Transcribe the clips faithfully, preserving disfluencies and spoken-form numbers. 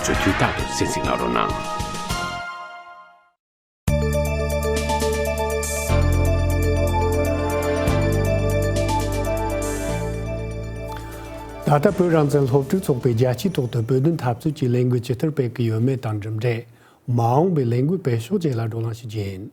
ཚོས་དུས་རྟག་ཏུ་གསན་གཟིགས་གནང་རོགས་གནང་། ད་ལྟ་བོད་རང་བཙན་སློབ་ཕྲུག་ཚོགས་པས་རྒྱལ་སྤྱིའི་ཐོག་ཏུ་བོད་དོན་འཐབ་རྩོད་ཀྱི་ལས་འགུལ་ཇི་ལྟར་སྤེལ་གྱི་ཡོད་མེད་དང་འབྲེལ་འབྲེལ། མ་འོངས་པའི་ལས་འགུལ་སྤེལ་ཕྱོགས་བཅས་ལ་བགྲོ་གླེང་ཞུ་རྒྱུ་ཡིན།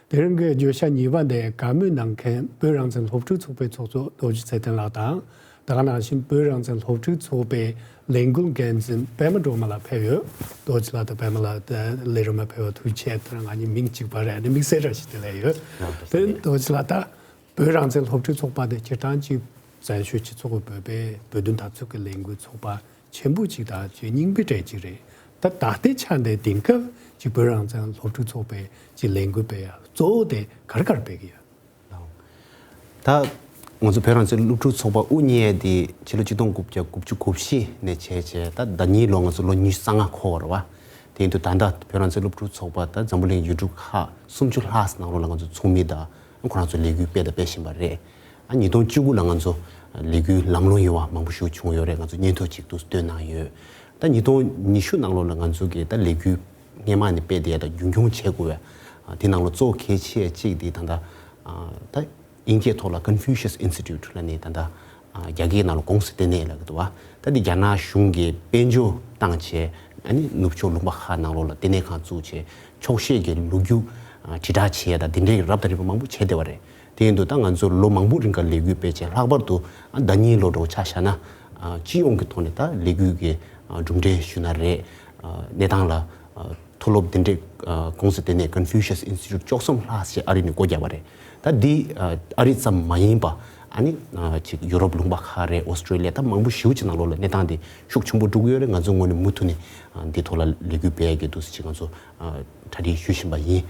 དེ་རིང་གི་བརྗོད་བྱ་གཉིས་པ་འདི་བཀའ་མོལ་གནང་མཁན་བོད་རང་བཙན་སློབ་ཕྲུག་ཚོགས་པའི་ཚོགས་གཙོ་རྡོ་རྗེ་ཚེ་བརྟན་ལགས་དང་། ད་ག་ནང་བཞིན་བོད་རང་བཙན་སློབ་ཕྲུག་ཚོགས་པའི་ལས་འགུལ་འགན་འཛིན་པད་མ་སྒྲོལ་མ་ལགས་ཕེབས་ཡོད། རྡོ་རྗེ་ལགས་དང་པད་མ་ལགས་ལས་རིམ་ལ་ཕེབས་པ་ཐུགས་རྗེ་ཆེ། དེ་རིང་ང་གཉིས་མིང་གཅིག་པ་རེད། ཨ་ནི་དམིགས་བསལ་རང་ཞིག་དེ་ལས་ཡོད། དེ་རྡོ་རྗེ་ལགས་ད། བོད་རང་བཙན་སློབ་ཕྲུག་ཚོགས་པ་དེ་སྤྱིར་བཏང་གི་བཙན་བྱོལ་སྤྱི་ཚོགས་ཀྱི་བོད་པའི་བོད་དོན་འཐབ་རྩོད་ཀྱི་ལས་འགུལ་ཚོགས་པ་ཆེན་པོ་ཅིག་དང་ཅིག་རྙིང་པའི་གྲས་ཅིག་རེད། ད་ད་ལྟའི་ཆ་ནས་དེང་སྐབས་ཀྱི་བོད་རང་བཙན་སློབ་ཕྲུག་ཚོགས་པའི་ཅིག་ལས་འགུལ་སྤེལ་ཡ་གཙོ་བོ་དེ་ག་རེ་ག་རེ་སྤེལ་གི་ཡོད། ད་ང་ཚོ་བོད་རང་བཙན་སློབ་ཕྲུག་ཚོགས་པ་དབུ་བརྙེས་ཡ་དེ་ཕྱི་ལོ་ཆིག་སྟོང་དགུ་བརྒྱ་དགུ་བཅུ་གོ་བཞི་ནས་བྱས་བྱས་ད་ཟླ་ཉིན་ལོ་ང་ཚོ་ལོ་ཉི་ཤུ་རྩ་ལྔ་འཁོར་བ་རེད་བ། དེ་ཡིན་དུས་ད་ལྟ་བོད་རང་བཙན་སློབ་ཕྲུག་ཚོགས་པ་ད་འཛམ་བུ་གླིང་ཡུལ་གྲུ་ཁག་སུམ་ཅུ་ལྷག་ནང་ལོགས་ལ་ང་ཚོ་ཚོགས་མི་དང་ཁོ་རང་ཚོ་ལས་འགུལ་སྤེལ་དང་སྤེལ་བཞིན་པ་རེད། ཨ་ཉིས་སྟོང་བཅུ་དགུ་ལ་ང་ཚོ་ལས་འགུལ་ལམ་ལྷོང་ཡོང་བ་མང་པོ་ཞིག་བྱུང་ཡོད་རེད། ང་ཚོ་སྙན་ཐོ་ཅིག་ཏུ་བཏོན་གནང་ཡོད། ད་ཉིས་སྟོང་ཉི་ཤུ་ནང་ལོགས་ལ་ང་ཚོ་གི་ད་ལས་འགུལ་སྔས་མ་ནས་སྤེལ་བསྡད་ཡ་ད་རྒྱུན་འཁྱོངས་བྱེད་དགོས་པའི་དེ་ནང་ལོགས་གཙོ་བོ་གལ་ཆེ་གཅིག་དེ་ད་ད་ད། དབྱིན་སྐད་ཐོག་ལ་Confucius Institute ལབ་ནས་ད་ལྟ་རྒྱ་སྐད་ནང་ལ་ཀོང་སི་ལྟེ་གནས་ལབ་ཀྱི་འདུག་བ། ད་འདི་རྒྱ་ནག་གཞུང་གིས་དཔལ་འབྱོར་བཏང་བྱས་ཨ་ནི་ནུབ་ཕྱོགས་ལུང་པ་ཁག་ནང་ལོགས་ལ་ལྟེ་གནས་ཁང་བཙུགས་བྱས་ཆོག་ཤེས་ཀྱི་ལོ་རྒྱུས་དྲིལ་བསྒྲགས་བྱས་དང་འདི་འདྲའི་རབ་དང་རིམ་པ་མང་པོ་བྱས་བསྡད་པ་རེད། དེ་ཡིན་དུས་ད་ང་ཚོ་ལོ་མང་པོ་རིང་ག་ལས་འགུལ་སྤེལ་བྱས་ལྷག་པར་དུ་ཟླ་ཉིན་ལོ་འདྲ་བོ་ཆ་བཞག་ན་སྤྱི་ཡོངས་ཀྱི་ཐོག་ནས་ད་ལས་འགུལ་གྱི་གྲུབ་འབྲས་ཞུ་ན་རེད། གནས་སྟངས་ལ། མཐོ་སློབ་དེ་འདྲའི་ཀོང་སི་དེ་ནས་Confucius Institute བཅུ་གསུམ་ལྷག་ཞིག་ཨ་རི་ནས་སྒོ་བརྒྱབ་པ་རེད། ད་འདི་ཨ་རི་ཙམ་མ་ཡིན་པ་ཨ་ནི་ཅིག་ཡུ་རོབ་ལུང་པ་ཁག་རེད། ཨོ་སི་ཀྲེ་ལི་ཡ་ད་མང་པོ་ཞེ་པོ་ཅིག་ནང་ལོགས་ལ་གནས་སྟངས་དེ་ཤུགས་ཆེན་པོ་འགྲོ་གི་ཡོད་རེད། ང་ཚོ་ངོས་ནས་མུ་མཐུད་ནས་འདི་ཐོག་ལ་ལས་འགུལ་སྤེལ་ཡ་གི་འདུག་སེ་ཅིག་ང་ཚོ་གྲ་སྒྲིག་ཞུ་བཞིན་པ་ཡིན།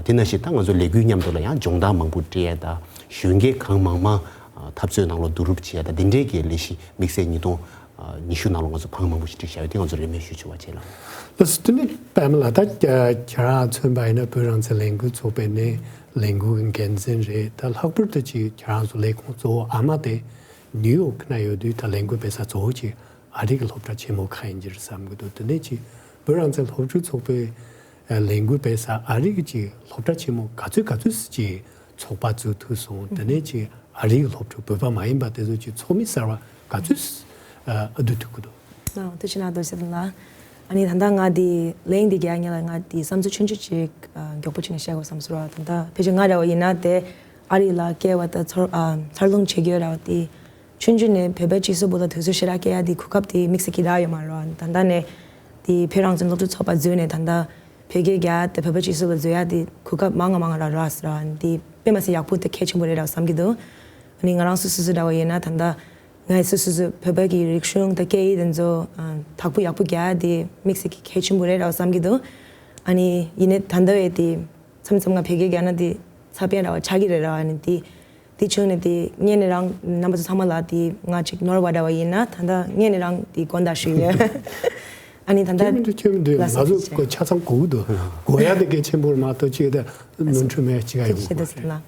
དེ་ནང་བཞིན་ད་ང་ཚོ་ལས་འགུལ་མཉམ་དུ་ལ་ཡང་སྦྱོང་བརྡར་མང་པོ་སྤྲད་ཡ་ད་གཞོན་སྐྱེས་གང་མང་མང་འཐབ་རྩོད་ནང་ལོགས་བསྡུ་རུབ་བྱེད་ཡ་ད་འདི་འདྲའི་གི་ལས་གཞི་དམིགས་བསལ་ཉིས་སྟོང་ཉི་ཤུ་ནང་ལ་ང་ཚོ་བང་མང་པོ་ཞིག་བསྒྲིགས་བཞག་ཡོད། དེ་ང་ཚོ་རེ་སྨོན་ཞུ་ཆོག་པ་བྱེད་ལ། ལགས་སོ། དེ་ནས་པད་མ་ལགས་ད་ཁྱེད་རང་མཚོན་པ་ཡིན་ན་བོད་རང་བཙན་ལས་འགུལ་ཚོགས་པའི་ནས་ལས་འགུལ་གྱི་འགན་འཛིན་རེད། ད་ལྷག་པར་དུ་ཅིག་ཁྱེད་རང་ཚོ་ལས་ཁུངས་གཙོ་བོ་ཨ་མ་དེ་ནིའུ་ཡོག་ན་ཡོད་དུས་ད་ལས་འགུལ་སྤེལ་ས་གཙོ་བོ་ཅིག་ཨ་རི་གི་སློབ་གྲྭ་ཆེན་མོ་ཁག་ཡིན་གྱི་རེད་བསམ་གྱི་འདུག་དེ་ནས་ཅིག་བོད་རང་བཙན་སློབ་ཕྲུག་ཚོགས་པའི་ལས་འགུལ་སྤེལ་ས་ཨ་རི་གི་ཅིག་སློབ་གྲྭ་ཆེན་མོ་ག་ཚོད་ག་ཚོད་ཅིག་ཚོགས་པ་བཙུགས་ཐུབ་སོང་། དེ་ནས་ཅིག་ཨ་རིའི་སློབ་ཕྲུག་བོད་པ་མ་ཡིན་པ་དེ་ཚོ་ཅིག་ཚོགས་མི་གསར་བ་ག་ཚོད་བསྡུ་ཐུབ་ཀྱི་འདུག་ཨ་ཐུགས་རྗེ་གནང་། རྡོ་རྗེ་ལགས། ཨ་ནི་ད་ལྟ་ང་དེ་གླེང་འདི་རྒྱག་ཉེ་ལ་ང་དེ་བསམ་ཚུལ་ཆུང་ཆུང་ཅིག་མགྱོགས་པོ་ཅིག་ནས་བཤད་དགོས་བསམ་སོང་ར། ད་ལྟ་ཕལ་ཆེར་ང་འདྲ་བ་ཡིན་ན་དེ་ཨ་རི་ལ་སྐྱེ་བ་དང་འཚར་ཨ་འཚར་ལོངས་བྱེད་རྒྱུ་ར་བ་དེ་ཆུང་ཆུང་ནས་བོད་པའི་སྤྱི་ཚོགས་བོད་ལ་དུས་ཚོད་ཞེ་དྲག་སྐྱེལ་ཡ་དེ་གོ་སྐབས་དེ་དམིགས་བསལ་གྱི་རག་ཡོད་མ་རེད་བ། ད་ལྟ་ནས་དེ་བོད་རང་བཙན་སློབ་ཕྲུག་ཚོགས་པ་འཛུལ་ནས་ད་ལྟ་བོད་སྐད་རྒྱག་དེ་བོད་པའི་སྤྱི་ཚོགས་ལ་འཛུལ་ཡ་དེ་གོ་སྐབས་མང་ང་མང་ང་རག་རག་ཟེར་བ་འདི་དཔེ་མ་སྲིད་ཡག་པོ་དེ་གལ་ཆེན་པོ་རེད་ར་བསམ་གྱི་འདུག་ཨ་ནི་ང་རང་ཚོ་སོ་སོ་འདྲ་བ་ཡིན་ན་ད་ལྟ་ངའི་སོ་སོ་སོ་བོད་པ་གི་རིག་གཞུང་དང་སྐད་ཡིག་དེ་ཚོ་ཨ་དག་པོ་ཡག་པོ་རྒྱག་ཡ་དེ་དམིགས་བསལ་གྱི་གལ་ཆེན་པོ་རེད་ར་བསམ་གྱི་འདུག་ཨ་ནི་ཡིན་ནའི་ད་ལྟ་བས་དེ་མཚམས་མཚམས་ང་བོད་སྐད་རྒྱག་ན་དེ་ཚ་པན་ར་བ་ཆགས་ཀྱི་རེད་ར། ཨ་ནི་དེ་དེ་བྱུང་ནས་དེ་སྔོན་ནས་རང་རྣམ་པ་ཚོ་ཚང་མ་ལ་དེ་ང་ཅིག་ནོར་བ་འདྲ་བ་ཡིན་ན་ད་ལྟ་སྔོན་ནས་རང་དེ་དགོངས་དག་ཞུ་ཡོད། ཨ་ནི་ད་ལྟ་ཁྱོད་མི་འདུག་ཁྱོད་མི་འདུག་ལགས་སོ། ང་ཚོ་ཆ་ཚང་གོ་གི་འདུག་གོ་ཡ་དེ་གལ་ཆེན་པོ་རེད་མ་གཏོགས་ཅིག་དེ་ནོར་འཁྲུལ་མེད་ཅིག་ཨ་ཡོད་གི་རེད།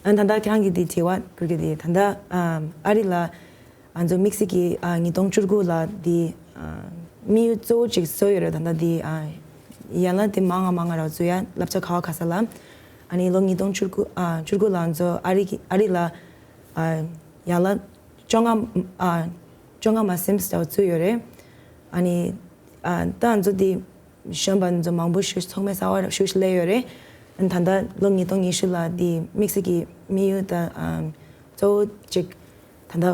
ཨ་ནི་ད་ལྟ་ཁྱེད་རང་གིས་དེ་དྲི་བ་བསྐུར་གི་དེ་ད་ལྟ་ཨ་རི་ལ་ང་ཚོ་དམིགས་བསལ་གྱི་ཨ་ཉིས་སྟོང་བཅུ་དགུ་ལ་དེ་ཨ་དམིགས་ཡུལ་གཙོ་བོ་ཅིག་བཟོས་ཡོད་རེད། ད་ལྟ་དེ་ཨ་ཡན་ལག་དེ་མང་ང་མང་ང་ར་བཟོ་ཡ་བསླབ་བྱ་ག་བ་ག་ས་ལ་ཨ་ནི་ལོ་ཉིས་སྟོང་བཅུ་དགུ་ཨ་བཅུ་དགུ་ལ་ང་ཚོ་ཨ་རི་གི་ཨ་རི་ལ་ཨ་ཡན་ལག་བཅོ་ལྔ་ཨ་བཅོ་ལྔ་མ་ཟིན་པ་བཟོས་ཡོད་རེད། ཨ་ནི་ཨ་ད་ང་ཚོ་དེ་གཞོན་པ་ཚོ་མང་པོ་ཞིག་ཚོགས་མི་གསར་བ་ཞིག་སླེབས་ཡོད་རེད། ད་ལྟ་ལོ་ཉིས་སྟོང་ཉི་ཤུ་ལ་དེ་དམིགས་བསལ་གྱི་དམིགས་ཡུལ་དང་ཨ་གཙོ་བོ་ཅིག་ད་ལྟ་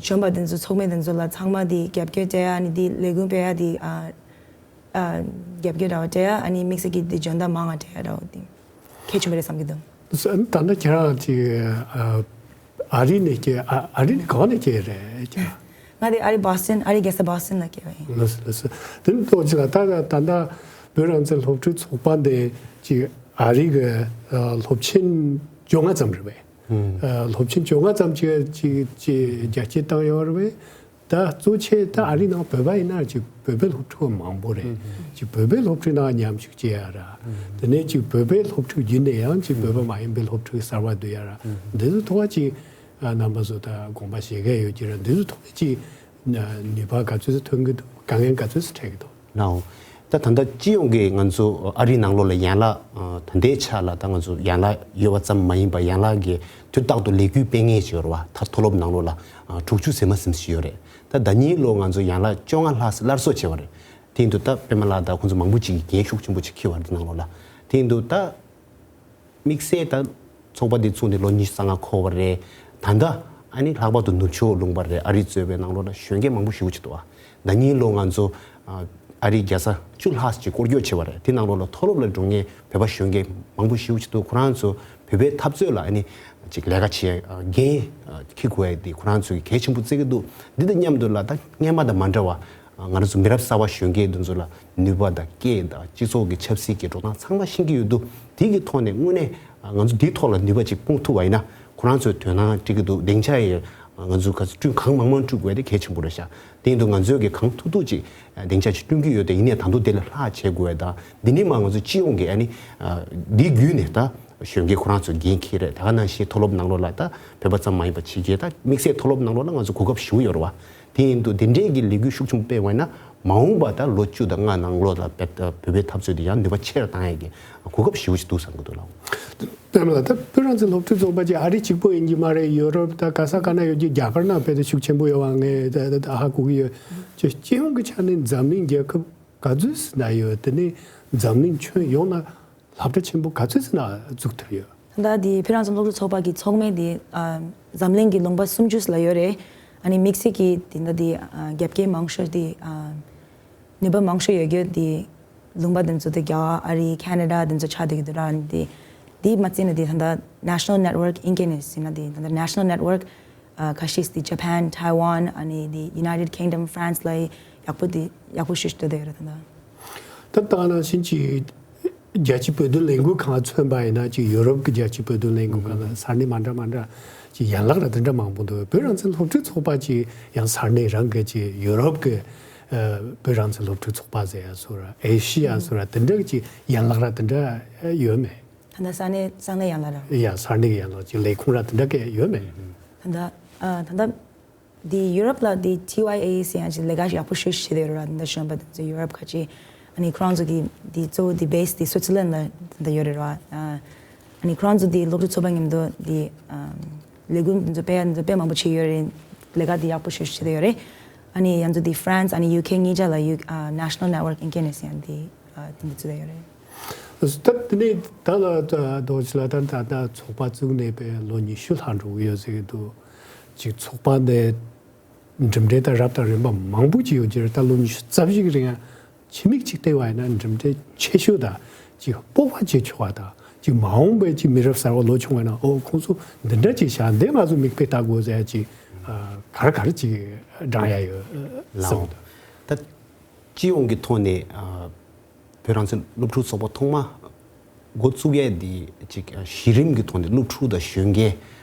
གཞོན་པ་དེ་ཚོ་ཚོགས་མི་དེ་ཚོ་ལ་ཚང་མ་དེ་རྒྱབ་སྐྱོར་སྤྲད་ཡ། ཨ་ནི་དེ་ལས་འགུལ་སྤེལ་ཡ་དེ་ཨ་ཨ་རྒྱབ་སྐྱོར་འདྲ་བ་སྤྲད་ཡ། ཨ་ནི་དམིགས་བསལ་གྱི་དེ་འཇོན་ཐང་མང་ང་སྤྲད་ཡ་འདྲ་བ་དེ་གལ་ཆེན་པོ་རེད་བསམ་གྱི་འདུག་ད་ལྟ་ཁྱེད་རང་ཅིག་ཨ་ཨ་རི་ནས་སྐྱེས། ཨ་ཨ་རི་ནས་གང་ནས་སྐྱེས་རེད་ཁྱེད་རང་། ང་དེ་ཨ་རི་བྷོ་སི་ཊོན། ཨ་རི་རྒྱལ་ས་བྷོ་སི་ཊོན་ལ་སྐྱེས་པ་ཡིན། ལགས་སོ་ལགས་སོ། དེ་ནི་ཏོག་ཅིག་ལ་ད་ད་ད་ལྟ་བོད་རང་བཙན་སློབ་ཕྲུག་ཚོགས་པ་འདི་ཅིག་ཨ་རི་གི་ཨ་སློབ་ཆེན་བཅོ་ལྔ་ཙམ་རེད་པས། ཨ་སློབ་ཆེན་བཅོ་ལྔ་ཙམ་ཅིག་ཅིག་ཅིག་རྒྱ་སྐྱེད་བཏང་ཡོད་རེད་པས། ད་གཙོ་ཆེ་ད་ཨ་རི་ནང་བོད་པ་ཡིན་ན་ཅིག་བོད་པའི་སློབ་ཕྲུག་མང་པོ་རེད། ཅིག་བོད་པའི་སློབ་ཕྲུག་ནང་མཉམ་ཞུགས་བྱེད་ཡ་ར། དེ་ནས་ཅིག་བོད་པའི་སློབ་ཕྲུག་བརྒྱུད་ནས་ཡང་ཅིག་བོད་པ་མ་ཡིན་པའི་སློབ་ཕྲུག་གསར་བ་བསྡུ་ཡ་ར། འདི་ཚོ་ཐོག་ཅིག་ཨ་རྣམ་པ་ཚོ་ད་དགོངས་པ་བཞེས་མཁན་ཡོད་ཀྱི་ར། འདི་ཚོ་ཐོག་ཅིག་ནུས་པ་ག་ཚོད་ཅིག་ཐོན་གྱི་འདུག་དཀའ་ངལ་ག་ཚོད་ཅིག་འཕྲད་ཀྱི་འདུག་ནའོ། ད་ད་ལྟ་སྤྱི་ཡོངས་ཀྱི་ང་ཚོ་ཨ་རིའི་ནང་ལོགས་ལ་ཡན་ལག་ཨ་ད་ལྟའི་ཆ་ལ་ད་ང་ཚོ་ཡན་ལག་ཡོད་པ་ཙམ་མ་ཡིན་པར་ཡན་ལག་གི་དུས་རྟག་ཏུ་ལས་འགུལ་སྤེལ་མཁན་ཞིག་ཡོད་རེད་བ། ད་མཐོ་སློབ་ནང་ལོགས་ལ་ཨ་དྲུག་ཅུ་ཟིན་མ་ཟིན་ཞིག་ཡོད་རེད། ད་ཟླ་ཉིན་ལོ་ང་ཚོ་ཡན་ལག་བཅོ་ལྔ་ལྷག་སླར་གསོ་བྱས་པ་རེད། དེ་ཡིན་དུས་ད་པད་མ་ལགས་དང་ཁོང་ཚོ་མང་པོ་ཅིག་གིས་འགན་ཤུགས་ཆེན་པོ་ཅིག་འཁྱེར་བ་རེད་ནང་ལོགས་ལ། དེ་ཡིན་དུས་ད། དམིགས་བསལ་ད་ཚོགས་པ་འདི་ཚུགས་ནས་ལོ་ཉི་ཤུ་རྩ་ལྔ་འཁོར་བ་རེད། ད་ལྟ་ཨ་ནི་ལྷག་པར་དུ་ནུབ་ཕྱོགས་ལུང་པ་རེད། ཨ་རི་གཙོས་པའི་ནང་ལོགས་ལ་གཞོན་སྐྱེས་མང་པོ་ཞེ་པོ་ཅིག་འདུག་ཨ། ཟླ་ཉིན་ལོ་ང་ཚོ་ཨ་ཨ་རི་རྒྱལ་ས་བཅུ་ལྷག་ཅིག་སྐོར་སྐྱོད་བྱས་པ་རེད། དེ་ནང་ལོགས་ལ་མཐོ་སློབ་ལ་འགྲོ་མཁན་བོད་པ་གཞོན་སྐྱེས་མང་པོ་ཞེ་པོ་ཅིག་འདུག་ཁོ་རང་ཚོ་བོད་པའི་འཐབ་རྩོད་ལ་ཨ་ནི་ཅིག་ལས་ཀ་བྱེད་འགན་འཁྱེར་དགོས་ཡ་དེ་ཁོ་རང་ཚོས་གལ་ཆེན་པོ་བརྩི་གི་འདུག་འདི་དང་མཉམ་དུ་ལ་ད་སྔོན་མ་དང་མ་འདྲ་བ། ང་རང་ཚོ་མི་རབས་གསར་པ་གཞོན་སྐྱེས་འདི་ཚོ་ལ་ནུས་པ་དང་སྐད་དང་སྤྱི་ཚོགས་ཀྱི་ཆབ་སྲིད་ཀྱི་འགྲོ་སྟངས་ཚང་མ་ཤེས་ཀྱི་ཡོད་འདུག་དེ་གི་ཐོག་ནས་དངོས་གནས་ང་ཚོ་འདིའི་ཐོག་ལ་ནུས་པ་ཅིག་སྤུངས་ཐུབ་པ་ཡིན་ན་ཁོ་རང་ཚོའི་དོ་སྣང་སྤྲད་ཀྱི་འདུག་སྡིངས་ཆ་ཡི་ང་ཚོ་ག་ཚོད་བསྐྲུན་གང་མང་མང་བསྐྲུན་དགོས་དེ་གལ་ཆེན་པོ་རེད་ཤག་དེ་ཡིན་དུས་ང་ཚོས་ཀྱི་གང་ཐུབ་ཐུབ་ཅིག་སྡིངས་ཆ་ཅིག་བསྐྲུན་གྱི་ཡོད་དེ་ཡིན་ནའི་ད་དུང་དེ་ལས་ལྷག་བྱེད་དགོས་དང་འདི་ནི་མ་ང་ཚོ་སྤྱི་ཡོངས་ཀྱི་ཨ་ནི་འདི་བརྒྱུད་ནས་ད་གཞོན་སྐྱེས་ཁོ་རང་ཚོ་འགན་འཁྱེར་རེད། ད་ག་ནང་བཞིན་མཐོ་སློབ་ནང་ལོགས་ལ་ད་བོད་པ་ཙམ་མ་ཡིན་པ་ཕྱི་རྒྱལ་ད་དམིགས་བསལ་མཐོ་སློབ་ནང་ལོགས་ལ་ང་ཚོ་གོ་སྐབས་ཞེ་པོ་ཡོད་རེད་བ། དེ་ཡིན་དུས་དེ་འདྲའི་གི་ལས་འགུལ་ཤུགས་ཆེན་པོ་སྤེལ་བ་ཡིན་ན་མ་འོངས་པ་ད་ལོ་བཅུ་དང་ལྔ་ནང་ལོགས་ལ་བོད་བོད་པའི་འཐབ་རྩོད་དེ་ཡང་ནུས་པ་ཆེ་རུ་བཏང་ཡས་ཀྱི་གོ་སྐབས་ཞེ་པོ་ཞིག་འདུག་བསམ་གྱི་འདུག་ལགས། དེ་མ་ལ་ད་བོད་རང་བཙན་སློབ་ཕྲུག་ཚོགས་པ་ཅིག་ཨ་རི་གཅིག་པོ་ཡིན་གྱི་མ་རེད། ཡུ་རོབ་ད་ག་ས་ག་ན་ཡོད་ཀྱི་རྒྱ་གར་ནང་དཔེ་ད་ཤུགས་ཆེན་པོ་ཡོད་བ་ངས་ད་ད་ཧ་གོ་གི་ཡོད། ཅེས་སྤྱི་ཡོངས་ཀྱི་ཆ་ནས་འཛམ་གླིང་རྒྱལ་ཁབ་ག་ཚོད་ཟིན་ན་ཡོད། དེ་ནས་འཛམ་གླིང་ཁྱོན་ཡོངས་ན་སློབ་གྲྭ་ཆེན་པོ་ག་ཚོད་ཟིན་ན་འཛུགས་ཐུབ་ཡོད། ད་ལྟ་དེ་བོད་རང་བཙན་སློབ་ཕྲུག་ཚོགས་པ་གི་ཚོགས་མི་དེ་ཨ་འཛམ་གླིང་གི་ལུང་པ་སུམ་ཅུ་ལ་ཡོད་རེད། ཨ་ནི་དམིགས་བསལ་གྱི་དེ་འདྲ་དེ་ཨ་རྒྱབ་སྐྱེལ་མང་ཤོས་དེ་ཨ་ནུས་པ་མང་ཤོས་ཡོད་རྒྱུ་དེ་ལུང་པ་དེ་ཚོ་དེ་རྒྱ་གར་ཨ་རི་ཁེ་ན་ཌ་དེ་ཚོ་ཆགས་བསྡད་ཀྱི་འདུག་ར། ཨ་ནི་དེ་དེ་མ་ཚད་ནས་དེ་ད་ལྟ་National Network Inc ནས་ཟིན་ན་དེ་ད་ལྟ་National Network ཨ་ཁ་ཤས་དེ་Japan Taiwan ཨ་ནི་དེ་United Kingdom France ལ་ཡག་པོ་དེ་ཡག་པོ་ཤོས་ཤིག་འདུག་དེ་ཡོད་རེད་ད་ལྟ། ད་ལྟ་ནང་བཞིན་གྱི་རྒྱལ་སྤྱིའི་བོད་དོན་ལས་འགུལ་ཁང་མཚོན་པ་ཡིན་ན་ཅིག་ཡུ་རོབ་ཀྱི་རྒྱལ་སྤྱིའི་བོད་དོན་ལས་འགུལ་ཁང་ལ་ས་གནས་མ་འདྲ་མ་འདྲ་ཅིག་ཡན་ལག་ར་དེ་འདྲ་མང་པོ་འདུག་བོད་རང་བཙན་སློབ་ཕྲུག་ཚོགས་པ་ཅིག་ཡང་ས་གནས་རང་གི་ཅིག་ཡུ་རོབ་ཀྱི་ཨ་བོད་རང་བཙན་སློབ་ཕྲུག་ཚོགས་པ་ཟེར་ཡ་སོགས་ར་ཨེ་ཤི་ཡ་སོགས་ར་དེ་འདྲ་ཅིག་ཡན་ལག་ར་དེ་འདྲ་ཡོད་མེད། ད་ལྟ་ས་གནས་ས་གནས་ཡན་ལག་ར། ཡ་ས་གནས་ཀྱི་ཡན་ལག་ཅིག་ལས་ཁུངས་ར་དེ་འདྲ་གས་ཡོད་མེད། ད་ལྟ་ཨ་ད་ལྟ། དེ་ཡུ་རོབ་ལ་དེ་ཊི་ཝའི་ཨེ་ཨེ་སི་ཡང་ཅིག་ལས་ཀ་ཡག་པོ་ཞེ་པོ་བྱེད་དེ་ཡོད་ར། འདི་གཞོན་པ་དེ་ཚོ་ཡུ་རོབ་ཁ་ཆེ། ཨ་ནི་ཁོ་རང་ཚོ་གི་དེ་གཙོ་བོ་དེ་བྷེ་སི་དེ་སུའི་ཙི་ལན་ལ་དེ་འདྲ་ཡོད་རེད་ར། ཨ་ནི་ཁོ་རང་ཚོ་དེ་སློབ་ཕྲུག་ཚོགས་པ་མཉམ་དུ་དེ་ཨམ་ལས་འགུལ་དེ་ཚོ་སྤེལ་ཡ་དེ་ཚོ་དཔེ་མང་པོ་བྱེད་ཡོད་རེད། ལས་ཀ་དེ་ཡག་པོ་ཞེ་པོ་བྱེད་དེ་ཡོད་རེད། ཨ་ནི་ཡང་ཚོ་དེ་ཧྥ་རན་སི་ཨ་ནི་ཡུ་ཁེ་གཉིས་ཆ་ལ་ཡུ་ཨ་National Network Inc ནས་ཡང་དེ་ཨ་དེ་འདྲ་བཙུགས་ཡོད་རེད། ད་དེ་ནས་ད་ལ་ད་རྡོ་རྗེ་ལགས་ད་ད་ལྟ་ཚོགས་པ་བཙུགས་ནས་པའི་ལོ་ཉི་ཤུ་ལྷག་འགྲོ་གི་ཡོད་ཟེར་གི་འདུག་ཅིག་ཚོགས་པ་འདི་འགྲིམ་འགྲུལ་དང་རབ་དང་རིམ་པ་མང་པོ་ཅིག་ཡོད་ཀྱི་རེད། ད་ལོ་ཉི་ཤུ་རྩ་བཞི་གི་རིང་ཕྱི་མིག་ཅིག་བལྟས་པ་ཡིན་ན་འགྲིམ་འགྲུལ་ཆེ་ཤོས་དང་ཅིག་སྤོབས་པ་བྱེད་ཆོག་པ་དང་ཅིག་མ་འོངས་པའི་ཅིག་མི་རབས་གསར་པ་ལོ་ཆུང་བ་ན་ཨོ་ཁོང་ཚོ་འདི་འདྲ་ཅིག་བྱ་འདི་ང་ཚོ་མིག་དཔེ་ལྟ་དགོས་ཟེར་ཅིག་ག་རེ་ག་རེ་ཅིག་བགྲང་ཡ་ཡོད་ལགས་འོང་། ད་སྤྱི་ཡོངས་ཀྱི་ཐོག་ནས་ཨ་བོད་རང་བཙན་སློབ་ཕྲུག་ཚོགས་པ་ཐོག་མ་འགོ་བཙུགས་ཡས་འདི་ཅིག་གཞི་རིམ་གྱི་ཐོག་ནས་སློབ་ཕྲུག་དང་གཞོན་སྐྱེས་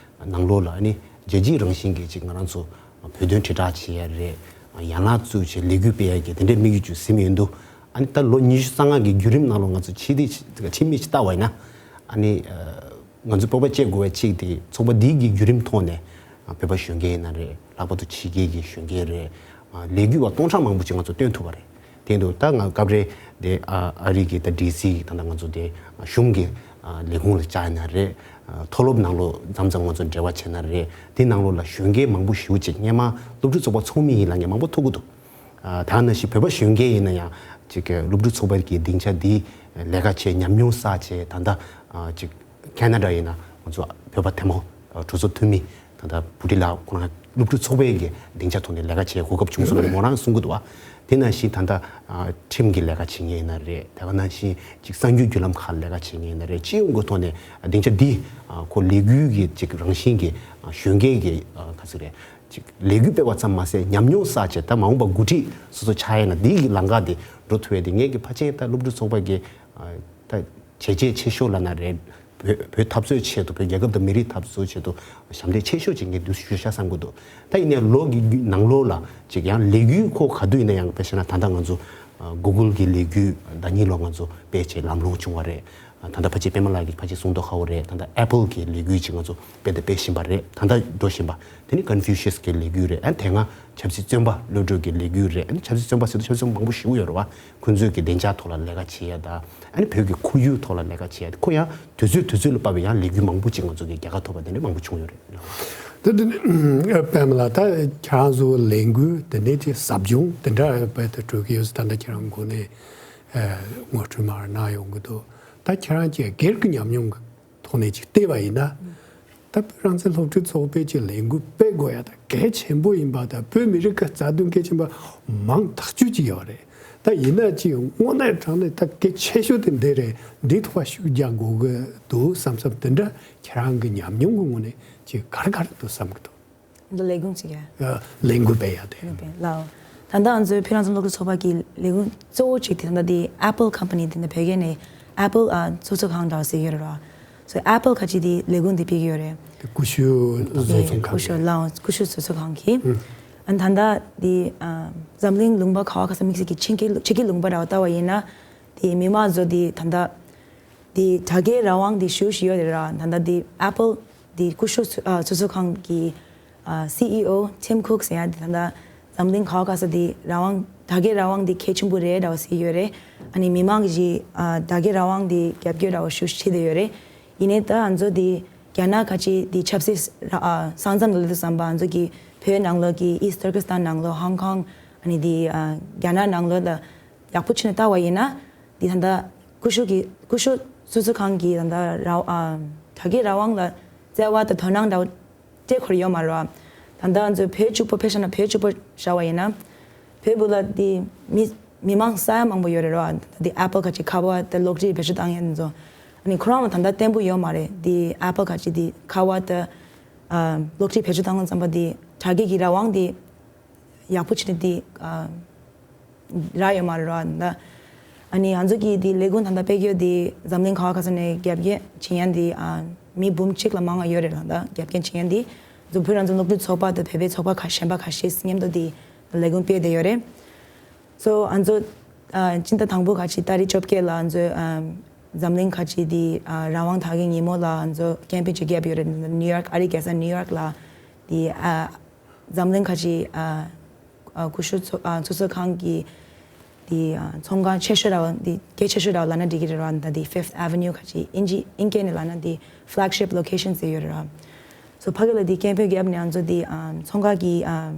ནང་ལོགས་ལ་ཨ་ནི་རྒྱལ་སྤྱིའི་རང་བཞིན་གྱི་ཅིག་ང་རང་ཚོ་བོད་དོན་དྲིལ་བསྒྲགས་བྱེད་ཡས་རེད། ཡན་ལག་བཙུགས་བྱས་ལས་འགུལ་སྤེལ་ཡས་ཀྱི་དེ་འདྲའི་དམིགས་ཡུལ་ཅིག་ཟིན་ཡོད་འདུག་ཨ་ནི་ད་ལོ་ཉི་ཤུ་རྩ་ལྔ་གི་བརྒྱུད་རིམ་ནང་ལོགས་ང་ཚོ་ཕྱི་དེ་ཕྱི་མིག་ཅིག་བལྟ་བ་ཡིན་ན་ཨ་ནི། ང་ཚོ་སྤོབས་པ་བསྐྱེད་དགོས་པའི་གཅིག་དེ་ཚོགས་པ་འདི་གི་བརྒྱུད་རིམ་ཐོག་ནས་བོད་པ་གཞོན་སྐྱེས་ཡིན་ན་རེད། ལྷག་པར་དུ་ཕྱི་རྒྱལ་གྱི་གཞོན་སྐྱེས་རེད། ལས་འགུལ་བ་སྟོང་ཕྲག་མང་པོ་ཅིག་ང་ཚོ་བཏོན་ཐུབ་པ་རེད། དེ་འདུག་ད་ང་སྐབས་རེ་དེ་ཨ་རི་གི་ད་ཌི་སི་ད་ལྟ་ང་ཚོ་དེ་གཞུང་གི་ལས་ཁུངས་ལ་བཅར་ཡིན་ན་རེད། མཐོ་སློབ་ནང་ལོགས་མཚམས་མཚམས་ང་ཚོ་འབྲེལ་བ་བྱས་ན་རེད། དེ་ནང་ལོགས་ལ་གཞོན་སྐྱེས་མང་པོ་ཞེ་པོ་ཅིག་སྔས་མ་སློབ་ཕྲུག་ཚོགས་པ་ཚོགས་མི་ཡིན་ལབ་མཁན་མང་པོ་ཐུག་གི་འདུག་ད་ནང་བཞིན་བོད་པ་གཞོན་སྐྱེས་ཡིན་ན་ཡང་ཅིག་སློབ་ཕྲུག་ཚོགས་པ་གི་སྡིངས་ཆ་འདི་ལས་ཀ་བྱས་ཉམས་མྱོང་བསགས་བྱས་ད་ལྟ་ཅིག་ཁེ་ན་ཌ་ཡིན་ན་ང་ཚོ་བོད་པ་ཐེངས་མ་གྲོས་ཚོགས་འཐུས་མི་ད་ལྟ་བུ་ཁྲིད་ལགས་ཁོ་རང་སློབ་ཕྲུག་ཚོགས་པའི་གི་སྡིངས་ཆ་ཐོག་ནས་ལས་ཀ་བྱེད་གོ་སྐབས་བྱུང་སོང་ལ་མོ་རང་གསུང་གི་འདུག་བ། དེ་ནང་བཞིན་ད་ལྟ་ཁྲིམས་ཀྱི་ལས་ཀ་བྱེད་མཁན་ཡིན་ན་རེད། དེ་ག་ནང་བཞིན་ཅིག་གསར་འགྱུར་བརྒྱུད་ལམ་ཁག་ལས་ཀ་བྱེད་མཁན་ཡིན་ན་རེད། སྤྱི་ཡོངས་ཀྱི་ཐོག་ནས་སྡིངས་ཆ་འདི་ཁོ་ལས་འགུལ་གྱི་ཅིག་རང་བཞིན་གྱི་གཞོན་སྐྱེས་ཀྱི་ག་ཚོད་རེད། ཅིག་ལས་འགུལ་སྤེལ་བ་ཙམ་མ་ཟད་ཉམས་མྱོང་བསགས་བྱས་ད་མ་འོངས་པ་འགོ་ཁྲིད་སོ་སོ་ཆགས་ཡས་ན་འདི་གི་ལམ་ཁ་དེ་འགྲོ་ཐུབ་ཡས་དེ་ངེད་ཀྱི་ཕལ་ཆེར་ད་སློབ་ཕྲུག་ཚོགས་པ་གི་ད་བྱས་རྗེས་ཆེ་ཤོས་ལབ་ན་རེད། བོད་བོད་འཐབ་རྩོད་ཆེད་དུ་བོད་རྒྱལ་ཁབ་དང་མི་རིགས་འཐབ་རྩོད་ཆེད་དུ་ཞབས་འདེགས་ཆེ་ཤོས་ཅིག་ངས་འདུག་ཞུ་ཤག་བསམ་གྱི་འདུག་ད་ཡིན་ནའི་ལོ་གི་ནང་ལོགས་ལ་ཅིག་ཡང་ལས་འགུལ་ཁོ་ག་དུས་ཡིན་ན་ཡང་དཔེ་བྱས་ན་ད་ལྟ་ང་ཚོ་གུ་གུལ་གྱི་ལས་འགུལ་ཟླ་ཉིན་ལོ་ང་ཚོ་སྤེལ་བྱས་ལམ་ལྷོང་བྱུང་བ་རེད། ད་ལྟ་ཕལ་ཆེར་པད་མ་ལགས་ཀྱིས་ཕལ་ཆེར་གསུངས་མདོག་ཁ་པོ་རེད། ད་ལྟ་Apple་གི་ལས་འགུལ་ཅིག་ང་ཚོ་སྤེལ་དང་སྤེལ་བཞིན་པ་རེད། ད་ལྟ་འགྲོ་བཞིན་པ། དེ་ནི་Confucius་གི་ལས་འགུལ་རེད། ཨ་ནི་དེ་སྔ་ཆབ་སྲིད་བཙོན་པ་གློད་གྲོལ་གྱི་ལས་འགུལ་རེད། ཨ་ནི་ཆབ་སྲིད་བཙོན་པ་ཟེར་དུས་ཆབ་སྲིད་བཙོན་པ་མང་པོ་ཞིག་ཡོད་རེད་བ། ཁོང་ཚོས་ཀྱི་བདེ་འཇགས་ཐོག་ལ་ལས་ཀ་བྱེད་ཡ་དང་། ཨ་ནི་བོད་ཀྱི་ཁོར་ཡུག་ཐོག་ལ་ལས་ཀ་བྱེད་ཡ། ཁོ་ཡང་དུས་ཚོད་དུས་ཚོད་ལ་དཔག་པའི་ཡང་ལས་འགུལ་མང་པོ་ཅིག་ང་ཚོ་གི་རྒྱལ་ཁ་ཐོབ་པ་དེ་འདྲ་མང་པོ་བྱུང་ཡོད་རེད། དེ་དེ་ནི་པད་མ་ལགས། ད་ཁྱེད་རང་ཚོ་ལས་འགུལ་དེ་འདྲའི་ཅིག་ཟབ་སྦྱོང་དེ་འདྲ་བྱེད་དུ་འགྲོ་གི་ཡོད་ཟེར། ད་ལྟ་ཁྱེད་རང་འགོ་ནས་ངོ་སྤྲོད་མར་གནང་ཡོང་གི་འདུག་ད་ཁྱེད་རང་ཅིག་སྒེར་གྱི་ཉམས་མྱོང་གི་ཐོག་ནས་ཅིག་བལྟས་པ་ཡིན་ན། ད་བོད་རང་བཙན་སློབ་ཕྲུག་ཚོགས་པས་ཀྱི་ལས་འགུལ་སྤེལ་དགོས་ཡ་ད་གལ་ཆེན་པོ་ཡིན་པ་དང་། བོད་མི་རིགས་ཀྱི་རྩ་དོན་གལ་ཆེན་པོ་མང་ཐག་ཆོད་ཅིག་ཡོད་རེད། ད་ཡིན་ན་ཅིག་དངོས་གནས་དྲང་གནས་ད་གལ་ཆེ་ཤོས་དེ་འདི་རེད། འདིའི་ཐོག་ཤུགས་རྒྱག་དགོས་ཀྱི་འདུག་བསམ་བསམ་དེ་འདྲ་ཁྱེད་རང་གི་ཉམས་མྱོང་གི་ངོས་ནས་ཅིག་ག་རེ་ག་རེ་འདུག་བསམ་གྱི་འདུག་འདི་ལས་ཁུངས་ཅིག་ཡ། ལས་འགུལ་སྤེལ་ཡ་དེ། ལས་འགུལ་སྤེལ་ལའོ། ད་ལྟ་ང་ཚོའི་བོད་རང་བཙན་སློབ་ཕྲུག་ཚོགས་པ་གི་ལས་ཁུངས་གཙོ་བོ་གཅིག་དེ་ད་ལྟ་དེ་Apple Company་དེ་འདི་བོད་སྐད་ནས་Apple་ཨ་བཟོ་ཚོང་ཁང་འདྲ་བ་ཟེར་ཡོད་རེད་བ། So Apple་ཁ་ཅིག་དེ་ལས་ཁུངས་དེ་སྤེལ་གྱི་ཡོད་རེད། དེ་ཀུ་ཤུ་བཟོ་ཚོང་ཁང་། ཀུ་ཤུ་ལའོ། ཀུ་ཤུ་བཟོ་ཚོང་ཁང་གི། ཨ་ད་ལྟ་དེ་ཨ་འཛམ་གླིང་ལུང་པ་ག་བ་ག་ས་དམིགས་བསལ་གྱི་ཕྱི་རྒྱལ་ཕྱི་རྒྱལ་ལུང་པ་འདྲ་བ་ལྟ་བ་ཡིན་ན། དེ་མི་མང་ཚོ་དེ་ད་ལྟ་དེ་དྲ་རྒྱའི་རང་དབང་དེ་ཞེ་པོ་ཅིག་ཡོད་རེད་ར། ད་ལྟ་དེ་Apple་དེ་ཀུ་ཤུ་ཚོ་ཨ་བཟོ་ཚོང་ཁང་གི་ཨ་CEO Tim Cook་ཟེར་ཡ་དེ་ད་ལྟ་འཛམ་གླིང་ག་བ་ག་ས་དེ་རང་དབང་དྲ་རྒྱའི་རང་དབང་དེ་གལ་ཆེན་པོ་རེད་འདྲ་བ་ཟེར་ཡོད་རེད། ཨ་ནི་མི་མང་གི་ཨ་དྲ་རྒྱའི་རང་དབང་དེ་རྒྱབ་སྐྱོར་འདྲ་བ་ཞེ་པོ་ཅིག་བྱེད་བསྡད་ཡོད་རེད། ཡིན་ནའི་ད་ང་ཚོ་དེ་རྒྱ་ནག་ཁ་ཅིག་དེ་ཆབ་སྲིད་ར་ཨ་ས་མཚམས་ལ་སླེབས་དུས་ཙམ་པ་ང་ཚོ་གི་བོད་ནང་ལོགས་ཀྱི་East Turkestan་ནང་ལོགས་Hong Kong་ཨ་ནི་དེ་ཨ་རྒྱ་ནག་ནང་ལོགས་ལ་ཡག་པོ་བྱས་ནས་ལྟ་བ་ཡིན་ན། འདི་ད་ལྟ་ཀུ་ཤུ་གི་ཀུ་ཤུ་བཟོ་ཚོང་ཁང་གི་ད་ལྟ་རང་ཨ་དྲ་རྒྱའི་རང་དབང་ལ་བརྩེ་བ་དང་དོ་སྣང་འདྲ་བོ་སྤྲད་ཁོར་ཡོད་མ་རེད་བ། ད་ལྟ་ང་ཚོ་བོད་ཕྱུག་པོ་ཕེབས་ཤག་ན་བོད་ཕྱུག་པོ་བཞག་པ་ཡིན་ན། བོད་པ་ལ་འདི་མི་མི་མང་ས་ཡ་མང་པོ་ཡོད་རེད་བ། ད་འདི་Apple་ཁ་ཅིག་ཁ་པར་དང་གློག་འཕྲིན་བེད་སྤྱོད་བཏང་མཁན་ཚོ། ཨ་ནི་ཁོ་རང་ལ་ད་ལྟ་བརྟན་པོ་ཡོད་མ་རེད། འདི་Apple་ཁ་ཅིག་འདི་ཁ་པར་དང་ཨ་གློག་འཕྲིན་བེད་སྤྱོད་བཏང་ཙམ་པ་འདི་དྲ་རྒྱའི་གི་རང་དབང་འདི། ཡག་པོ་བྱས་ནས་དེ་ཨ་རག་ཡོད་མ་རེད་ར་ད། ཨ་ནི་ང་ཚོ་གི་དེ་ལས་ཁུངས་ད་ལྟ་སྤེལ་རྒྱུ་དེ་འཛམ་གླིང་ག་བ་ག་ས་ནས་རྒྱབ་སྐྱོར་བྱེད་མཁན་དེ་ཨ་མི་འབུམ་གཅིག་ལས་མང་བ་ཡོད་རེད་ལ། ད་རྒྱབ་སྐྱོར་བྱེད་མཁན་དེ་ང་ཚོ་བོད་རང་བཙན་སློབ་ཕྲུག་ཚོགས་པ་དང་བོད་པའི་ཚོགས་པ་ཁག་གཞན་པ་ཁ་ཤས་མཉམ་དུ་དེ་ལས་ཁུངས་སྤེལ་བསྡད་ཡོད་རེད། སོ་ང་ཚོ་ཨ་སྤྱི་ཟླ་དང་པོ་ཁ་ཅིག་ཏ་རིག་བཅོ་བརྒྱད་ལ་ང་ཚོ་ཨ་འཛམ་གླིང་ཁ་ཅིག་དེ་ཨ་རང་དབང་དར་རྒྱས་ཉིན་མོ་ལ་ང་ཚོ་ཀེམ་པེན་ཅིག་བརྒྱབ་ཡོད་རེད། ནིའུ་ཡོག་ཨ་རིའི་རྒྱལ་ས་ནིའུ་ཡོག་ལ་དེ་ཨ། འཛམ་གླིང་ཁ་ཅིག་ཨ་ཨ་ཀུ་ཤུ་ཚོ་ཨ་བཟོ་ཚོང་ཁང་གི་དེ་ཨ་ཚོང་ཁང་ཆེ་ཤོས་ར་བ་དེ་གལ་ཆེ་ཤོས་ར་བ་ལབ་ན་འགྲིག་གི་རེད་ར། ད་དེ་Fifth Avenue་ཁ་ཅིག་ཨིན་ཇི་ཨིན་སྐད་ནས་ལབ་ན་དེ་flagship location་ཟེར་ཡོད་རེད་ར། སོ་ཕ་གི་ལ་དེ་ཀེམ་པེན་བརྒྱབ་ནས་ང་ཚོ་དེ་ཨ་ཚོང་ཁང་གི་ཨ་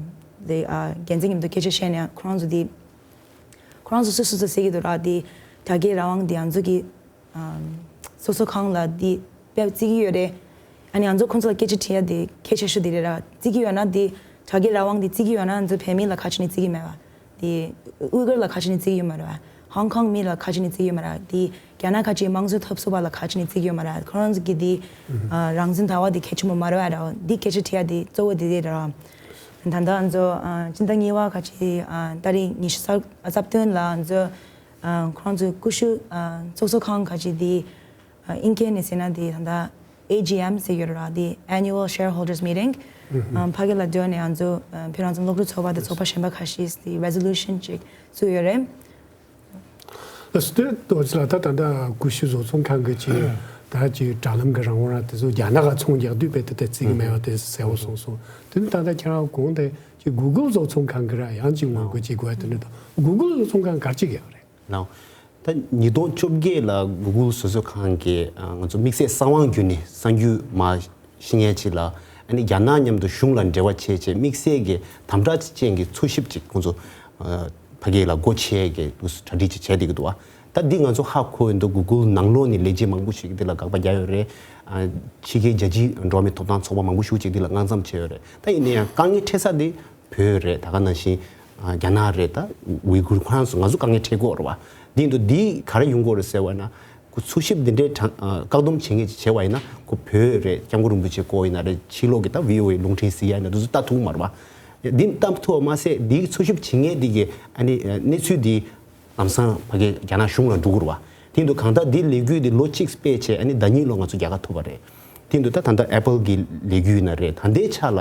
དེ་ཨ་འགན་འཛིན་མཉམ་དུ་སྐད་ཆ་བཤད་ནས་ཁོ་རང་ཚོ་དེ་ཁོ་རང་ཚོ་སུ་སུ་ཚོ་ཟེར་གི་འདུག་ར། དེ་དྲ་རྒྱའི་རང་དབང་དེ་ང་ཚོ་གི་ཨམ། སོ་སོ་ཁང་ལ་འདི་དཔེ་བརྩི་གི་ཡོད་རེད། ཨ་ནི་ང་ཚོ་ཁོང་ཚོ་ལ་སྐད་ཆ་དྲི་ཡ་དེ་གལ་ཆེ་ཤོས་དེ་རེད་ར། བརྩི་གི་ཡོད་ན་དེ་དྲ་རྒྱའི་རང་དབང་དེ་བརྩི་གི་ཡོད་ན་ང་ཚོ་བོད་མི་ལ་ག་ཅི་ནས་བརྩི་གི་མེད་པ། དེ་ཨུ་གུར་ལ་ག་ཅི་ནས་བརྩི་གི་ཡོད་མ་རེད་བ། ཧོང་ཀོང་མི་ལ་ག་ཅི་ནས་བརྩི་གི་ཡོད་མ་རེད་བ། དེ་རྒྱ་ནག་ཁ་ཅིག་དམངས་གཙོའི་འཐབ་རྩོད་པ་ལ་ག་ཅི་ནས་བརྩི་གི་ཡོད་མ་རེད་བ། ཁོ་རང་ཚོ་གི་དེ་ཨ་རང་བཙན་དར་བ་དེ་གལ་ཆེན་པོ་མ་རེད་བ་ར། དེ་སྐད་ཆ་དྲི་ཡ་དེ་གཙོ་བོ་དེ་རེད་ར། ད་ལྟ་ང་ཚོ་ཨ་སྤྱི་ཟླ་གཉིས་པ་ཁ་ཅིག་ཨ་ཏ་རིག་ཉི་ཤུ་རྩ་བདུན་ལ་ང་ཚོ། ཨ་ཁོ་རང་ཚོའི་ཀུ་ཤུ་ཨ་བཙོང་ཚོང་ཁང་ཁ་ཅིག་དེ་ཨ་ཨིན་སྐད་ནས་ཟེར་ན་དེ་ད་ལྟ་ཨེ་ཇི་ཨེམ་ཟེར་ཡོད་ར། དེ་Annual Shareholders Meeting། ཨ་ཕ་གི་ལ་སྡོད་ནས་ང་ཚོ་ཨ་བོད་རང་བཙན་སློབ་ཕྲུག་ཚོགས་པ་དང་ཚོགས་པ་གཞན་པ་ཁ་ཤས་དེ་resolution་ཅིག་བཙུགས་ཡོད་རེད། ལགས་སོ། དེ་ཏོག་ཙམ་ལ་ད་ད་ལྟ་ཀུ་ཤུ་བཟོ་ཚོང་ཁང་གི་ཅིག་ད་ཅིག་དྲ་ལམ་གི་རང་དབང་ར་དེ་ཚོ་རྒྱ་ནག་ག་ཚོང་རྒྱག་དུས་དཔེ་དེ་དེ་བརྩི་གི་མེད་པ་དེ་གསལ་པོ་གསུངས་སོང་། དེ་ནི་ད་ལྟ་ཁྱེད་རང་གོང་དེ། ཅིག་Google་བཟོ་ཚོང་ཁང་གི་ར་ཡང་ཅིག་ངོ་རྒོལ་བྱེད་དགོས་དེ་འདྲ་དང་། Google་བཟོ་ཚོང་ཁང་ག་རེ་བྱེད་ཀྱི་ཡོད་རེད། ལགས། ད་ཉིས་སྟོང་བཅོ་བརྒྱད་ལ་Google་བཟོ་ཚོང་ཁང་གིས་ཨ་ང་ཚོ་དམིགས་བསལ་གསང་བ་བརྒྱུད་ནས་གསར་འགྱུར་མར་ཤེས་མཁན་ཅིག་ལ། ཨ་ནི་རྒྱ་ནག་མཉམ་དུ་གཞུང་ལ་འབྲེལ་བ་བྱས་བྱས་དམིགས་བསལ་གྱི་དམ་དྲག་ཅན་གྱི་འཚོལ་ཞིབ་ཅིག་ཁོང་ཚོ་ཨ་ཕ་གི་ལ་སྒོ་ཕྱེ་གི་འདུག་གྲ་སྒྲིག་ཅིག་བྱས་བསྡད་ཀྱི་འདུག་བ། ད་འདི་ང་ཚོ་ཧ་གོ་ཡོད་འདུག Google་ནང་ལོགས་ནས་ལས་བྱེད་མང་པོ་ཞིག་འདི་ལ་དགག་པ་རྒྱག་ཡོད་རེད། ཨ་ཕྱི་རྒྱལ་རྒྱལ་སྤྱིའི་འགྲོ་བ་མིའི་ཐོབ་ཐང་ཚོགས་པ་མང་པོ་ཞིག་འདི་ལ་དངངས་འཚབ་བྱས་ཡོད་རེད། ད་ཡིན་ན་ཡང་དཀའ་ངལ་འཕྲད་ས་དེ་བོད་རེད། ད་ག་ནང་བཞིན་ཨ་རྒྱ་ནག་རེད། ད་ཝི་གུར་ཁོ་རང་ཚོ་ང་ཚོ་དཀའ་ངལ་འཕྲད་ཀྱི་ཡོད་རེད་བ། འདི་འདུག་འདི་ག་རེ་ཡོང་གི་ཡོད་རེད་ཟེར་བ་ན། ཁོ་འཚོལ་ཞིབ་འདི་འདྲའི་དྲང་ཨ་བཀག་སྡོམ་བྱེད་མཁན་ཅིག་བྱས་པ་ཡིན་ན། ཁོ་བོད་རེད། སྐྱབས་མགོན་རིན་པོ་ཆེ་སྐོར་ཡིན་ན་རེད། ཕྱི་ལོགས་ཀྱི་ད་བྷི་ཨོ་ཨེ་རླུང་འཕྲིན་གཟིགས་ཡ་ཡིན་ན་འདི་ཚོ་ལྟ་ཐུབ་ཀྱི་མ་རེད་བ། འདི་ལྟ་ཐུབ་པ་མ་ཟད་འདིའི་འཚོལ་ཞིབ་བྱེད་མཁན་འདི་གི་ཨ་ནི་གནས་ཚུལ་འདི་ལམ་སང་ཕ་གི་རྒྱ་ནག་གཞུང་ལ་འགྲོ་གི་རེད་བ། དེ་འདུག་གང་ལྟར་འདི་ལས་འགུལ་འདི་ལོ་གཅིག་སྤེལ་བྱས། ཨ་ནི་ཟླ་གཉིས་ལོ་ང་ཚོ་རྒྱལ་ཁ་ཐོབ་པ་རེད། དེ་འདུག་ད་ད་ལྟ་Apple་གི་ལས་འགུལ་ཡིན་ན་རེད། ད་ལྟའི་ཆ་ལ་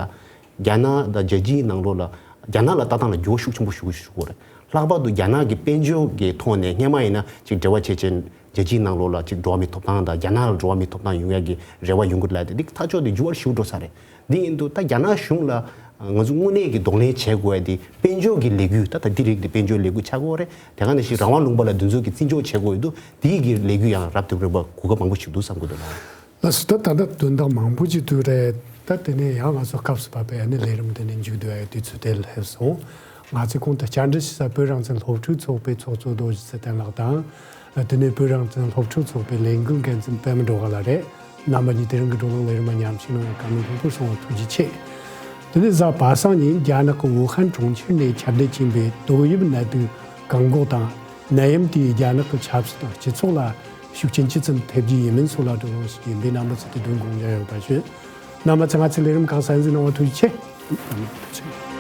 རྒྱ་ནག་དང་རྒྱལ་སྤྱིའི་ནང་ལོགས་ལ་རྒྱ་ནག་ལ་ལྟ་སྟངས་ལ་འགྱུར་བ་ཤུགས་ཆེན་པོ་ཞིག་ཞུགས་ཡོད་རེད། ལྷག་པར་དུ་རྒྱ་ནག་གི་དཔལ་འབྱོར་གྱི་ཐོག་ནས་སྔས་མ་ཡིན་ན་ཅིག་འབྲེལ་བ་བྱས་བྱས་ རྒྱལ་སྤྱིའི་ནང་ལོགས་ལ་ཅིག་འགྲོ་བ་མིའི་ཐོབ་ཐང་དང་རྒྱ་ནག་ལ་འགྲོ་བ་མིའི་ཐོབ་ཐང་ཡོང་ཡ་གི་རེ་བ་ཡོང་གི་ལ་དེ་འདི་ཐག་ཆོད་དེ་འགྱུར་བ་ཞིག་འགྲོ་ས་རེད། འདི་ཡིན་དུས་ད་རྒྱ་ནག་གཞུང་ལ་ང་ཚོ་དངོས་གནས་ཀྱི་གདོང་ལེན་བྱེད་དགོས་ཡ་དེ་དཔལ་འབྱོར་གྱི་ལས་འགུལ། ད་ད་འདི་རིགས་དེ་དཔལ་འབྱོར་ལས་འགུལ་ཆགས་ཀྱི་ཡོད་རེད། དེ་ག་ནང་བཞིན་རང་དབང་ལུང་པ་ལ་འདི་ཚོ་གི་བརྩི་འཇོག་བྱེད་དགོས་ཡོད་དུས་དེའི་གི་ལས་འགུལ་ཡང་རབ་ཏུ་རིམ་པ་གོ་སྐབས་མང་པོ་ཞིག་འདུག་བསམ་གི་འདུག་ལ། ལགས་སོ། ད་ད་ལྟ་དོན་དག་མང་པོ་ཅིག་འདུག་རེད། ད་དེ་ནས་ཡང་ང་ཚོ་སྐབས་སུ་བབས་པའི་ཨ་ནི་ལས་རིམ་དེ་ནས་མཇུག་བསྡུ་ཡ་དུས་ཚོད་དེ་སླེབས་སོང་། ང་ཚོས་གོང་དུ་བཅར་འདྲི་ཞུ་ས་བོད་རང་བཙན་སློབ་ཕྲུག་ཚོགས་པའི་ཚོགས་གཙོ་རྡོ་རྗེ་ཚེ་བརྟན་ལགས་དང་། དེ་ནས་བོད་རང་བཙན་སློབ་ཕྲུག་ཚོགས་པའི་ལས་འགུལ་འགན་འཛིན་པད་མ་སྒྲོལ་དཀར་ལགས་རེད། རྣམ་པ་གཉིས་དེ་རིང་གི་བགྲོ་གླེང་ལས་རིམ་མ་མཉམ་ཞུགས་གནང་བར་བཀའ་མོལ་ལྷུག་པོར་གསུང་བར་ཐུགས་རྗེ་ཆེ། དེ་ནས་གཟའ་པ་སངས་ཉིན་རྒྱ་ནག་གི་ཝུ་ཧན་གྲོང་ཁྱེར་ནས་ཁྱབ་གདལ་ཕྱིན་པའི་ཏོག་དབྱིབས་ནད་དུག་གང་འགོག་དང་། ནད་ཡམས་དེས་རྒྱ་ནག་གི་ཆབ་སྲིད་དང་སྤྱི་ཚོགས་ལ་ཤུགས་རྐྱེན་ཅི་ཙམ་ཐེབས་ཀྱི་ཡིན་མིན་སོགས་ལ་བགྲོ་གླེང་ཞུ་རྒྱུ་ཡིན་པས། རྣམ་པ་ཚོས་དེ་དོན་དགོངས་འཇགས་ཡོད་པ་ཞུ། རྣམ་པ་ཚོས་ང་ཚོའི་ལས་རིམ་ཁག་གསན་གཟིགས་གནང་བར་ཐུགས་རྗེ་ཆེ།